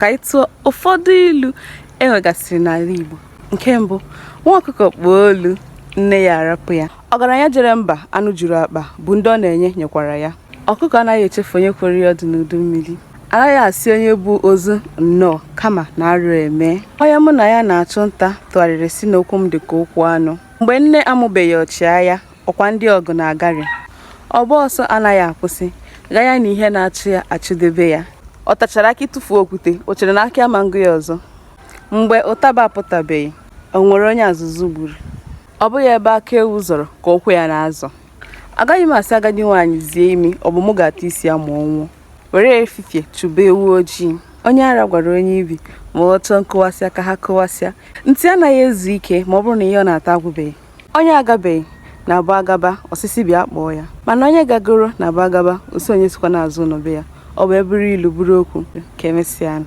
Ka anyị tụọ ụfọdụ ilu e nwegasịrị n'ala Igbo. Nke mbụ, nwa ọkụkọ kpuo olu, nne ya arapụ ya. Ọgaranya jere mba anụ juru akpa bụ ndị ọ na-enye nyekwara ya. Ọkụkọ anaghị echefu onye kworo ya ọdụ n'udu mmiri. Anaghị asị onye bu ozu nnọọ kama na arụ emee. Onye mụ na ya na-achụ nta tụgharịrị sị na ụkwụ m dị ka ụkwụ anụ. Mgbe nne amụbeghị ọchịagha, ọkwa ndị ọgụ na-agarị. Ọgba ọsọ anaghị akwụsị, ganye na ihe na-achụ ya achụdebe ya. Ọ tachara akị tụfuo okwute, o chere na akị ama ngụ ya ọzọ. Mgbe ụtaba apụtabeghị, o nwere onye azụzụ gburu. Ọ bụghị ebe aka ewu zọrọ ka ụkwụ ya na-azọ. Agaghị m asị agadi nwaanyị zie imi, ọ bụ mụ ga-ata isi ya ma ọ nwụọ. Were efifie chụba ewu ojii. Onye ara gwara onye ibi ma ọ chọọ nkụwasịa ka ha kụwasịa. Ntị anaghị ezu ike ma ọ bụrụ na ihe ọ na-ata agwụbeghị. Onye agabeghị na-abụ agaba ọ sị sị bịa kpọọ ya mana onye gagoro na-abụ agaba ọ sị onye sikwa n'azụ ụlọ be ya ọ wee bụrụ ilu bụrụ okwu ka emesịa.